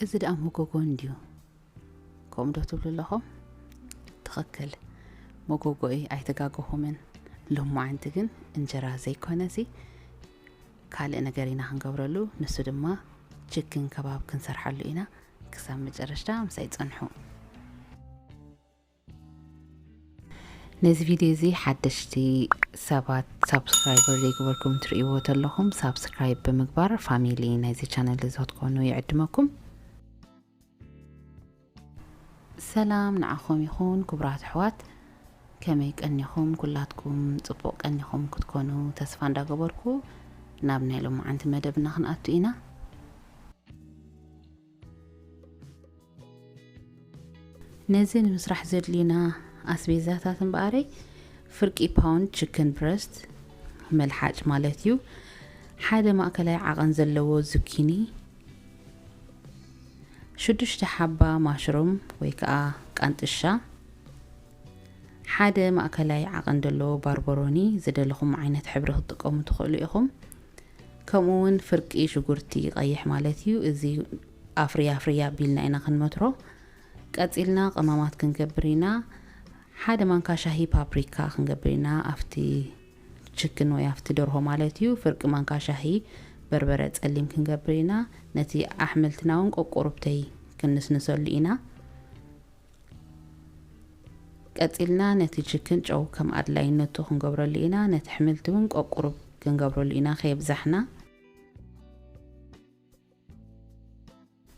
እዚ ደኣ መጎጎ እንድዩ። ከምኡ ዶ ትብሉ ኣለኹም? ትኽክል። መጎጎ እዩ፣ ኣይተጋገኹምን። ሎማዓንቲ ግን እንጀራ ዘይኮነሲ ካልእ ነገር ኢና ክንገብረሉ፣ ንሱ ድማ ችክን ከባብ ክንሰርሓሉ ኢና። ክሳብ መጨረሽታ ምሳይ ጽንሑ። ነዚ ቪድዮ እዚ ሓደሽቲ ሰባት ሳብስክራይበር ዘይገበርኩም ትርእይዎ ተለኹም ሳብስክራይብ ብምግባር ፋሚሊ ናይዚ ቻነል እዚ ክትኮኑ ይዕድመኩም። ሰላም ንዓኹም ይኹን ክቡራት ኣሕዋት፣ ከመይ ቀኒኹም? ኩላትኩም ጽቡቕ ቀኒኹም ክትኮኑ ተስፋ እንዳገበርኩ ናብ ናይ ሎማዓንቲ መደብና ክንኣቱ ኢና። ነዚ ንምስራሕ ዘድልዩና ኣስቤዛታት እምበኣረይ፣ ፍርቂ ፓውንድ ችክን ብረስት፣ መልሓጭ ማለት እዩ፣ ሓደ ማእከላይ ዓቐን ዘለዎ ዙኪኒ፣ ሽዱሽተ ሓባ ማሽሩም ወይ ከዓ ቃንጥሻ፣ ሓደ ማእከላይ ዓቐን ዘለዎ ባርበሮኒ፣ ዝደለኹም ዓይነት ሕብሪ ክትጥቀሙ ትኽእሉ ኢኹም። ከምኡ እውን ፍርቂ ሽጉርቲ ቀይሕ ማለት እዩ። እዚ ኣፍርያ ኣፍርያ ኣቢልና ኢና ክንመትሮ። ቀጺልና ቀማማት ክንገብር ኢና። ሓደ ማንካ ሻሂ ፓፕሪካ ክንገብር ኢና፣ ኣብቲ ችክን ወይ ኣብቲ ደርሆ ማለት እዩ። ፍርቂ ማንካ ሻሂ በርበረ ጸሊም ክንገብር ኢና። ነቲ ኣሕምልትና እውን ቆቁሩብተይ ክንስንሰሉ ኢና። ቀጺልና ነቲ ችክን ጨው ከም ኣድላይነቱ ክንገብረሉ ኢና። ነቲ ኣሕምልቲ እውን ቆቁሩብ ክንገብረሉ ኢና፣ ከየብዛሕና።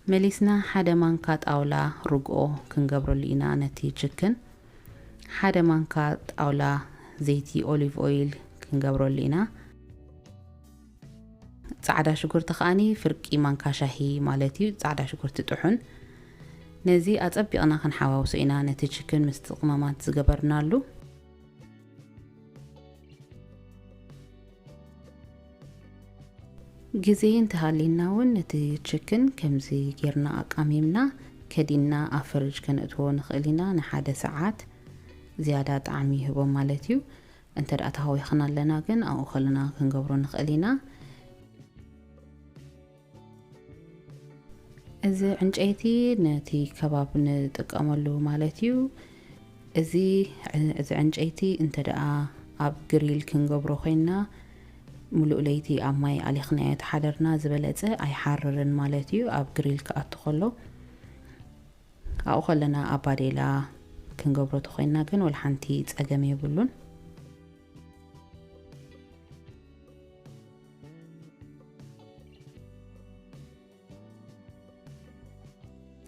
መሊስና ሓደ ማንካ ጣውላ ርግኦ ክንገብረሉ ኢና ነቲ ችክን። ሓደ ማንካ ጣውላ ዘይቲ ኦሊቭ ኦይል ክንገብረሉ ኢና። ጻዕዳ ሽጉርቲ ከኣኒ ፍርቂ ማንካ ሻሂ ማለት እዩ፣ ጻዕዳ ሽጉርቲ ጥሑን። ነዚ ኣጸቢቕና ክንሓዋውሶ ኢና፣ ነቲ ችክን ምስቲ ቅመማት ዝገበርናሉ። ግዜ እንተሃልዩና እውን ነቲ ችክን ከምዚ ጌርና ኣቃሚምና ከዲንና ኣብ ፍርጅ ከነእትዎ ንኽእል ኢና ንሓደ ሰዓት፣ ዝያዳ ጣዕሚ ይህቦ ማለት እዩ። እንተ ደኣ ተሃዊኽና ኣለና ግን ኣብኡ ከለና ክንገብሮ ንኽእል ኢና። እዚ ዕንጨይቲ ነቲ ከባብ ንጥቀመሉ ማለት እዩ። እዚ፣ እዚ ዕንጨይቲ እንተ ደኣ ኣብ ግሪል ክንገብሮ ኮይንና፣ ምሉእ ለይቲ ኣብ ማይ ኣሊኽናዮ ተሓደርና ዝበለጸ ኣይሓርርን ማለት እዩ። ኣብ ግሪል ክኣቱ ከሎ፣ ኣብኡ ከለና ኣብ ባዴላ ክንገብሮ ተኾይንና ግን ወላ ሓንቲ ጸገም የብሉን።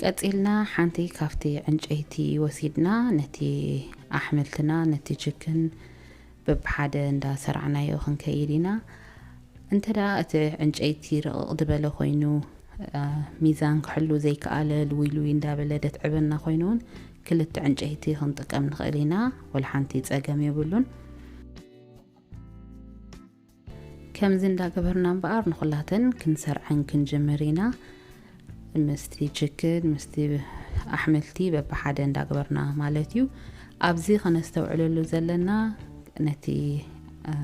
ቀጺልና ሓንቲ ካብቲ ዕንጨይቲ ወሲድና ነቲ ኣሕምልትና፣ ነቲ ችክን በብሓደ እንዳሰርዕናዮ ክንከይድ ኢና። እንተ ደኣ እቲ ዕንጨይቲ ርቕቕ ዝበለ ኮይኑ፣ አ፣ ሚዛን ክሕሉ ዘይከኣለ፣ ልውይ ልውይ እንዳበለ ደትዕበና ኮይኑ እውን ክልተ ዕንጨይቲ ክንጥቀም ንኽእል ኢና። ወላ ሓንቲ ጸገም የብሉን። ከምዚ እንዳገበርና እምበኣር ንኹላተን ክንሰርዐን ክንጅምር ኢና። ምስቲ ችክን፣ ምስቲ ኣሕምልቲ በብሓደ እንዳገበርና ማለት እዩ። ኣብዚ ከነስተውዕለሉ ዘለና ነቲ፣ አ፣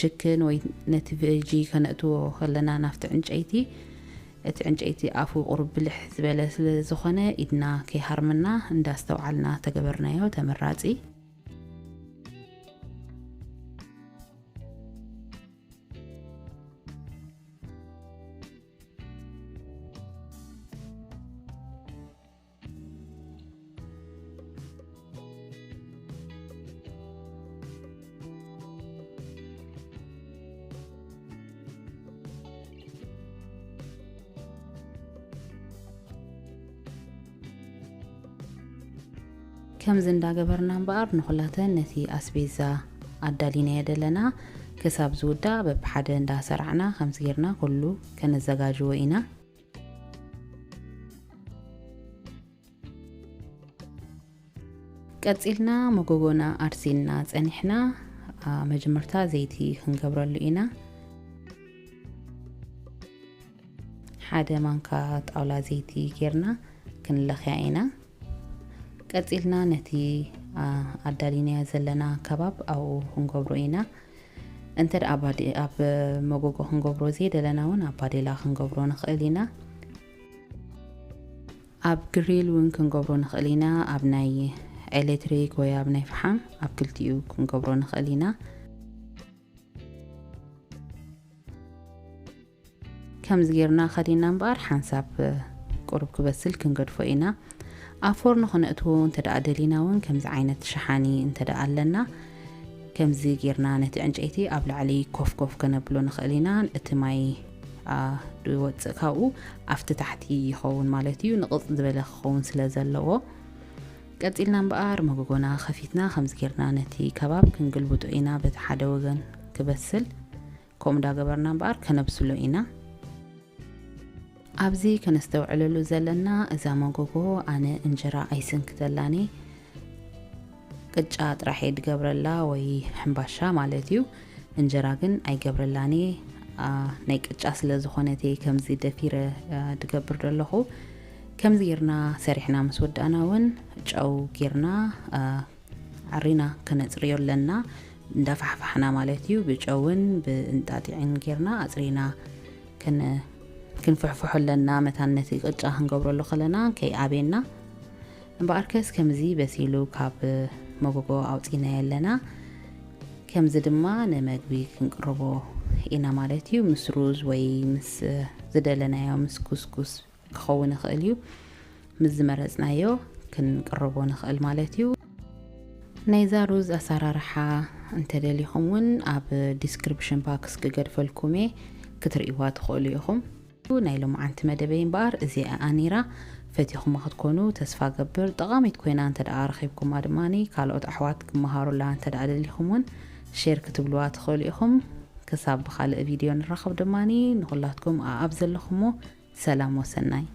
ችክን ወይ ነቲ ቬጂ ከነእትዎ ከለና ናብቲ ዕንጨይቲ፣ እቲ ዕንጨይቲ ኣፉ ቁሩብ ብልሕ ዝበለ ስለ ዝኾነ ኢድና ከይሃርመና እንዳስተውዓልና ተገበርናዮ ተመራጺ። ከምዚ እንዳገበርና እምበኣር ንኹላተን ነቲ ኣስቤዛ ኣዳሊናዮ ደለና ክሳብ ዝውዳእ በብሓደ እንዳሰራዕና ከምዚ ጌርና ኩሉ ከነዘጋጅዎ ኢና። ቀጺልና መጎጎና ኣርሲንና ጸኒሕና፣ አ፣ መጀመርታ ዘይቲ ክንገብረሉ ኢና። ሓደ ማንካ ጣውላ ዘይቲ ጌርና ክንለኽያ ኢና። ቀጺልና ነቲ፣ አ፣ ኣዳሊናዮ ዘለና ከባብ ኣብኡ ክንገብሮ ኢና። እንተ ደኣ ኣብ ባዴ-፣ ኣብ መጎጎ ክንገብሮ ዘይደለና እውን ኣብ ባዴላ ክንገብሮ ንኽእል ኢና። ኣብ ግሪል እውን ክንገብሮ ንኽእል ኢና። ኣብ ናይ ኤሌክትሪክ ወይ ኣብ ናይ ፈሓም፣ ኣብ ክልቲኡ ክንገብሮ ንኽእል ኢና። ከምዚ ጌርና ከዲና እምበኣር ሓንሳብ ቁሩብ ክበስል ክንገድፎ ኢና። ኣብ ፎርኖ ክነእትዎ እንተ ደኣ ደሊና እውን ከምዚ ዓይነት ሸሓኒ እንተ ደኣ ኣለና፣ ከምዚ ጌርና ነቲ ዕንጨይቲ ኣብ ላዕሊ ኮፍ ኮፍ ከነብሎ ንኽእል ኢና። እቲ ማይ ዝወፅእ ካብኡ ኣብቲ ታሕቲ ይኸውን ማለት እዩ፣ ንቕፅ ዝበለ ክኸውን ስለ ዘለዎ። ቀፂልና እምበኣር መጎጎና ከፊትና ከምዚ ጌርና ነቲ ከባብ ክንግልብጦ ኢና፣ በቲ ሓደ ወገን ክበስል። ከምኡ እንዳገበርና እምበኣር ከነብስሎ ኢና። ኣብዚ ከነስተውዕለሉ ዘለና፣ እዛ መጎጎ ኣነ እንጀራ ኣይስንክተላን እየ፣ ቅጫ ጥራሕ እየ ድገብረላ ወይ ሕምባሻ ማለት እዩ። እንጀራ ግን ኣይገብረላን እየ። ኣ፣ ናይ ቅጫ ስለ ዝኾነት እየ ከምዚ ደፊረ፣ ኣ፣ ድገብር ዘለኹ። ከምዚ ጌርና ሰሪሕና ምስ ወዳእና እውን ጨው ጌርና፣ ኣ፣ ኣሪና ከነጽርዮ ኣለና። እንዳፋሕፋሕና ማለት እዩ። ብጨውን ብእንጣጢዕን ጌርና ኣጽሪና ከነ-፣ ክንፍሕፍሖ ኣለና። መታን ነቲ ቅጫ ክንገብረሉ ከለና ከይኣቤና። እምበኣርከስ ከምዚ በሲሉ ካብ መጎጎ ኣውጺናዮ ኣለና። ከምዚ ድማ ንመግቢ ክንቅርቦ ኢና ማለት እዩ። ምስ ሩዝ ወይ ምስ ዝደለናዮ፣ ምስ ኩስኩስ ክኸውን ይኽእል እዩ። ምስ ዝመረጽናዮ ክንቅርቦ ንኽእል ማለት እዩ። ናይዛ ሩዝ ኣሰራርሓ እንተደሊኹም እውን ኣብ ዲስክሪፕሽን ባክስ ክገድፈልኩም እየ፣ ክትርእይዋ ትኽእሉ ኢኹም። ናይ ሎማዓንቲ መደበይ እምበኣር እዚኣ ነይራ። ፈቲኹማ ክትኮኑ ተስፋ ገብር። ጠቓሚት ኮይና እንተ ደኣ ረኺብኩማ ድማ ካልኦት ኣሕዋት ክመሃሩላ እንተ ደኣ ደሊኹም እውን ሼር ክትብልዋ ትኽእሉ ኢኹም። ክሳብ ብኻልእ ቪድዮ ንራኸብ ድማ ንኹላትኩም ኣኣብ ዘለኹሞ ሰላም ወሰናይ።